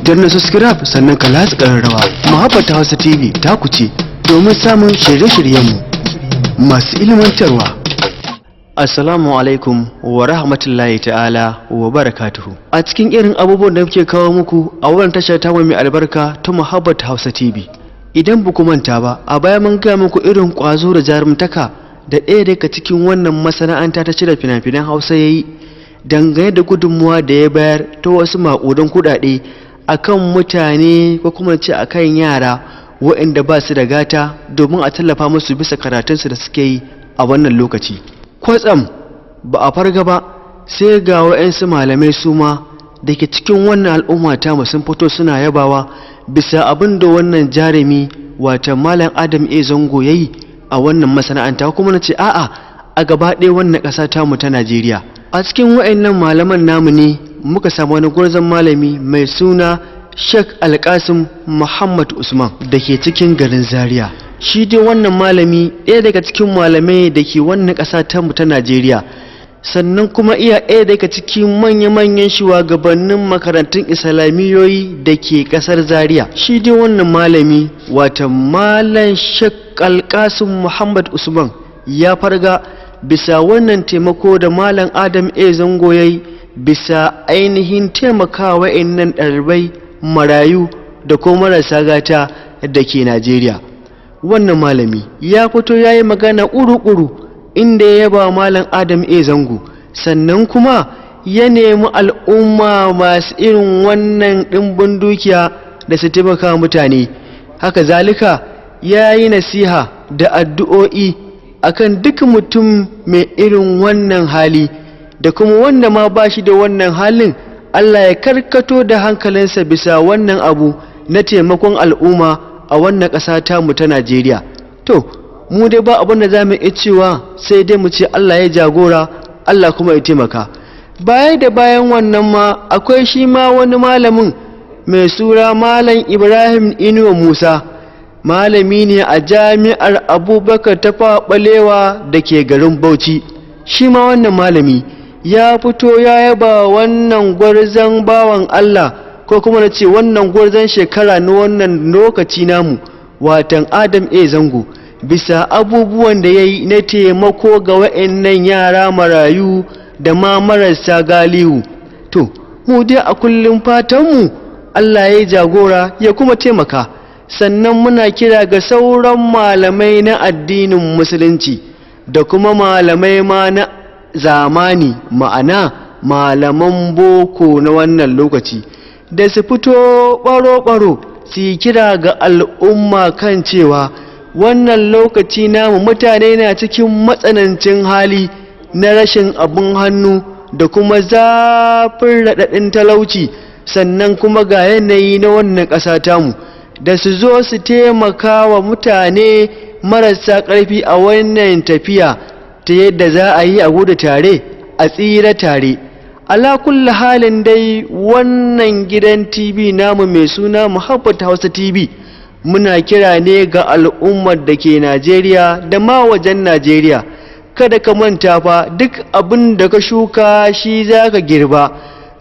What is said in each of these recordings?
Danna subscribe sannan ka latsa ƙararrawa. Muhabbata Hausa TV ta ku ce domin samun shirye-shiryenmu masu ilmantarwa. Assalamu alaikum wa rahmatullahi ta'ala wa barakatuhu. A cikin irin abubuwan da muke kawo muku a wannan tashar tamu mai albarka ta Muhabbat Hausa TV. Idan ba ku manta ba, a baya mun gaya muku irin ƙwazo da jarumtaka da ɗaya daga cikin wannan masana'anta ta shirya fina-finan Hausa ya yi dangane da gudunmuwa da ya bayar ta wasu maƙudan kuɗaɗe akan mutane ko kuma ce akan yara waɗanda ba su da gata domin a tallafa musu bisa karatunsu da suke yi a wannan lokaci. Kwatsam ba a farga ba sai ga wa'yansu malamai su ma da ke cikin wannan al'umma ta sun fito suna yabawa bisa abin da wannan jarumi wata Malam Adam A Zango ya yi a wannan masana'anta, kuma na ce a'a, a gaba ɗaya wannan ƙasa tamu ta Najeriya. A cikin wa'annan malaman namu ne muka samu wani gwarzon malami mai suna Sheikh Alkasim Muhammad Usman da ke cikin garin Zaria. Shi dai wannan malami ɗaya daga cikin malamai da ke wannan ƙasa tamu ta Najeriya, sannan kuma iya ɗaya daga cikin manya-manyan shugabannin makarantun islamiyoyi da ke ƙasar Zaria. Shi dai wannan malami wata Malam Sheikh Alkasim Muhammad Usman ya farga bisa wannan taimako da Malam Adam A Zango ya yi bisa ainihin taimakawa wa'annan ɗalibai marayu da kuma marasa gata da ke Najeriya. Wannan malami ya fito ya yi magana ƙuru-ƙuru inda ya yaba Malam Adam A Zango, sannan kuma ya nemi al'umma masu irin wannan ɗimbin dukiya da su taimaka mutane. Haka zalika ya yi nasiha da addu'o'i akan duk mutum mai irin wannan hali da kuma wanda ma ba shi da wannan halin, Allah ya karkato da hankalinsa bisa wannan abu na taimakon al'umma a wannan ƙasa tamu ta Najeriya. To, mu dai ba abin da za mu iya cewa sai dai mu ce Allah ya jagora, Allah kuma ya taimaka. Baya da bayan wannan ma akwai shi ma wani malamin mai sura Malam Ibrahim Inuwa Musa, malami ne a jami'ar Abubakar Tafawa Balewa da ke garin Bauchi. Shi ma wannan malami ya fito ya yaba wannan gwarzon bawan Allah, ko kuma na ce wannan gwarzon shekara na wannan lokaci namu, watan Adam A Zango, bisa abubuwan da ya yi na taimako ga wa'annan yara marayu da ma marasa galihu. To, mu dai a kullum fatanmu Allah ya jagora ya kuma taimaka. Sannan muna kira ga sauran malamai na addinin musulunci da kuma malamai ma na zamani, ma'ana malaman boko na wannan lokaci, da su fito ɓaro-ɓaro su yi kira ga al'umma kan cewa wannan lokaci namu mutane na cikin matsanancin hali na rashin abin hannu da kuma zafin raɗaɗin talauci, sannan kuma ga yanayi na wannan ƙasa tamu, da su zo su taimaka wa mutane marasa ƙarfi a wannan tafiya ta yadda za a yi a gudu tare a tsira tare. Ala kulli halin dai, wannan gidan TV namu mai suna Muhabbat Hausa TV muna kira ne ga al'ummar da ke Najeriya da ma wajen Najeriya, kada ka manta fa, duk abin da ka shuka shi za ka girba.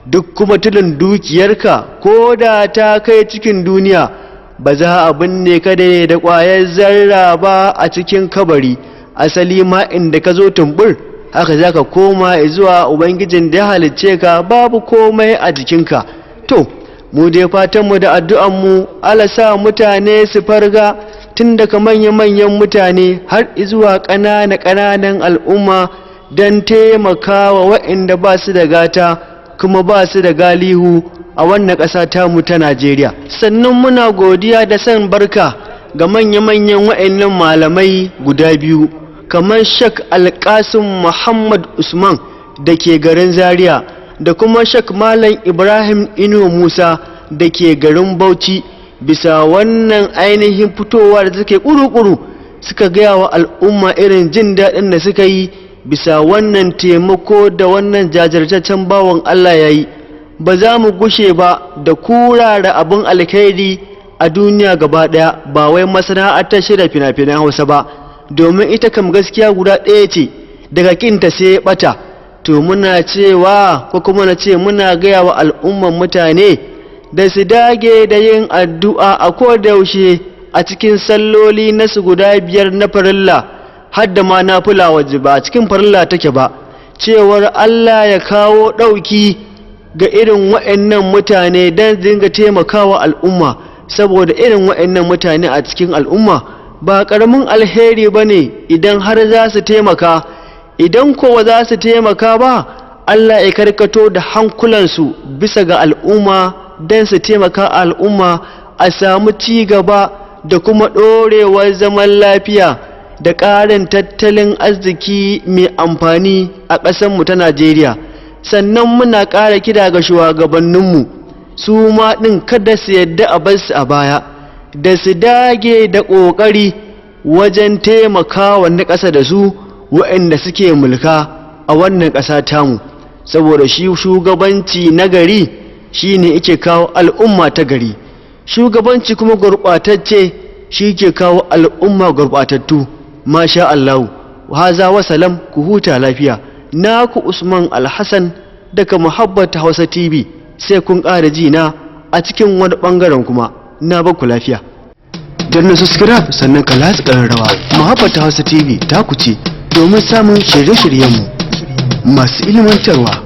Duk kuma tulin dukiyarka, ko da ta kai cikin duniya, ba za a binne ka da ƙwayar zarra ba a cikin kabari. Asali ma inda ka zo tumbur haka za ka koma zuwa ubangijin da ya halicce ka, babu komai a jikinka. To, mu dai fatanmu da addu'anmu, Allah sa mutane su farga tun daga manya-manyan mutane har zuwa ƙanana-ƙananan al'umma don taimakawa waɗanda ba su da gata kuma ba su da galihu a wannan ƙasa tamu ta Najeriya. Sannan muna godiya da san barka ga manya-manyan wa'annan malamai guda biyu, kamar Sheikh Alkasim Muhammad Usman da ke garin Zaria da kuma Sheikh Malam Ibrahim Inuwa Musa da ke garin Bauchi, bisa wannan ainihin fitowa da suke ƙuru-ƙuru suka gaya wa al'umma irin jin daɗin da suka yi bisa wannan taimako da wannan jajirtaccen bawan Allah ya yi. Ba za mu gushe ba da kurara abin alkhairi a duniya gaba ɗaya, ba wai masana'antar shirya fina-finan Hausa ba, domin ita kam gaskiya guda ɗaya ce, daga kinta sai bata. To, muna cewa ko kuma na ce muna gaya wa al'umman mutane Da su dage da yin addu'a a kodayaushe a cikin salloli nasu guda biyar na farilla, har da ma nafila waje ba a cikin farilla take ba, cewar Allah ya kawo ɗauki ga irin wa'annan mutane don dinga taimakawa al'umma, saboda irin wa'annan mutane a cikin al'umma ba ƙaramin alheri ba ne idan har za su taimaka. Idan kowa za su taimaka ba, Allah ya karkato da hankulansu bisa ga al'umma don su taimaka al'umma a samu ci gaba da kuma ɗorewar zaman lafiya da ƙarin tattalin arziki mai amfani a ƙasarmu ta Najeriya. Sannan muna ƙara kira ga shugabanninmu, su ma ɗin kada su yadda a bar su a baya, da su dage da ƙoƙari wajen taimakawa na ƙasa da su waɗanda suke mulka a wannan ƙasa tamu, saboda shi shugabanci na gari shi ne yake kawo al'umma ta gari, shugabanci kuma gurɓatacce shi ke kawo al'umma gurɓatattu. Masha Allahu, haza wa salam, ku huta lafiya. Naku Usman Alhassan daga Muhabbat Hausa TV. Sai kun ƙara ji na a cikin wani ɓangaren kuma. Na baku lafiya. Danna subscribe, sannan ka latsa ƙararrawa. Muhabbat Hausa TV ta ku ce domin samun shirye-shiryenmu masu ilmantarwa.